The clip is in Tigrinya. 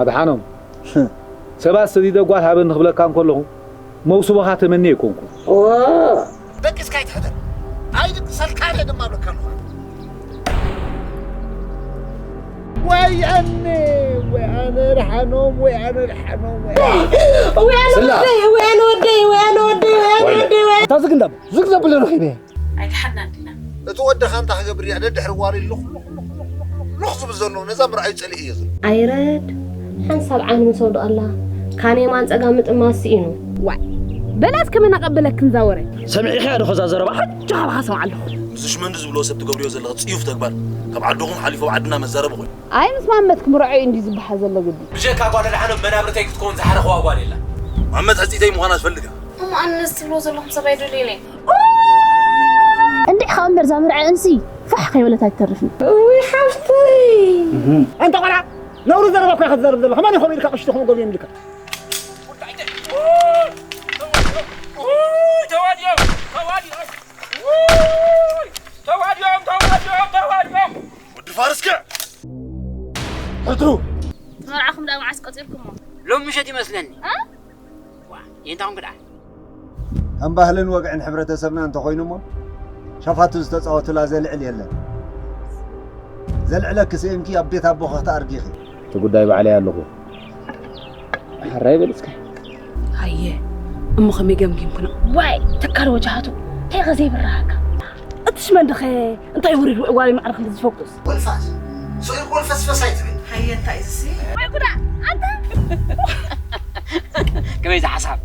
ኣድሓኖም፣ ሰባት ሰዲደ ጓል ሃበኒ ክብለካ እንከለኹ መውስቦኻ ተመኒ ኣይኮንኩ። ደቂስካ ኣይትሕደር። ኣይድቅሰልካ እየ ድማ እብለካ ኣለኹ። ወይ ኣነ፣ ወይ ኣነ ርሓኖም፣ ወይ ኣነ ርሓኖም፣ ወይ ኣነ። ወይ ኣነ ስላ። ወደይ፣ ወይ ኣነ ወደይ፣ ወይ ኣነ ወደይ፣ ወይ ኣነ ወይለ። ወደይ፣ ወይ ኣነ። እታ ዝግ እንዳብ፣ ዝግ ዘብል ረኺበ። ኣይተሓድናን ዲና። እቲ ወደኻ እንታይ ክገብር እያ? ደድሕሪ ዋሪ ሉኽ፣ ሉኽ፣ ሉኽ፣ ሉኽ፣ ሉኽ፣ ሉኽ ዝብል ዘሎ ነዛ ምርኣዩ ጸሊእ እየ ዝብል። ኣይረድ፣ ሓንሳብ ዓይኒ ምስ ወድቐላ፣ ካን የማን ጸጋም ምጥማስ ስኢኑ። ዋይ፣ በላስ ከመ ናቐበለክን ዛወረ። ሰሚዕኺ ዶ ከዛ ዘረባ? ሓጂ ካባኻ ሰምዓ ኣለኹ። ምስዚ ሽመንዲ ዝብልዎ ሰብ ትገብርዮ ዘለኺ ጽዩፍ ተግባር፣ ካብ ዓድኹም ሓሊፉ ኣብ ዓድና መዛረቢ ኮይኑ። ኣይ፣ ምስ ማመት ክምርዖ እዩ እንዲ ዝበሃል ዘሎ ግዲ። ብጀካ ጓል ኣድሓኖም መናብርተይ ክትከውን ዝሓረኽዋ ጓል የላ። ማመት ሕጺተይ ምዃና ትፈልጋ። እሞ ኣነ ነዚ ትብልዎ ዘለኹም ሰብ ኣይደልዮን እየ። እንዲሕ ኸኣ እምበር እዛ መርዓ እንሲ ፋሕ ከይበለት ኣይትተርፍን። እውይ ሓፍተይ። ኣንታ ቆልዓ፣ ነውሪ ዘረባ እኮ ኢኻ ትዛረብ ዘለኻ። መን እዩ ከምኡ ኢልካ ቀሺ ተኾም ጎብዮም ኢልካ? ተዋዲኦም፣ ተዋዲኦም፣ ተዋዲኦም፣ ተዋዲኦም፣ ተዋዲኦም። ወዲ ፋርስከ ሕድሩ። መርዓኹም ደኣ መዓስ ቀጺርኩሞ? ሎም ምሸት ይመስለኒ። አ? ዋ፣ የንታኹም ክድኣ። ከም ባህልን ወግዕን ሕብረተሰብና እንተኾይኑ እሞ፣ ሸፋቱ ዝተጻወቱላ ዘልዕል የለን። ዘልዕለኪ ስኢንኪ ኣብ ቤት ኣቦኺ ክትኣርጊ ኢኺ። እቲ ጉዳይ ባዕለይ ኣለኹ። ሓራይ በል እስከ። ሃየ፣ እሞ ከመይ ገምጊምክኖ? ዋይ፣ ተካል ወጃሃቱ፣ እንታይ ኸ ዘይብርሃካ? እቲ ሽመንድኸ እንታይ ውሪድ ውዕዋል ማዕረ ክንዲ ዝፈኩስ? ወልፋት፣ ስቕ ኢልኩ ወልፈስፈስ ኣይትበል። ሃየ፣ እንታይ እዚሲ? ወይ ጉዳ፣ ኣንታ! ከመይ ዝሓሳብ?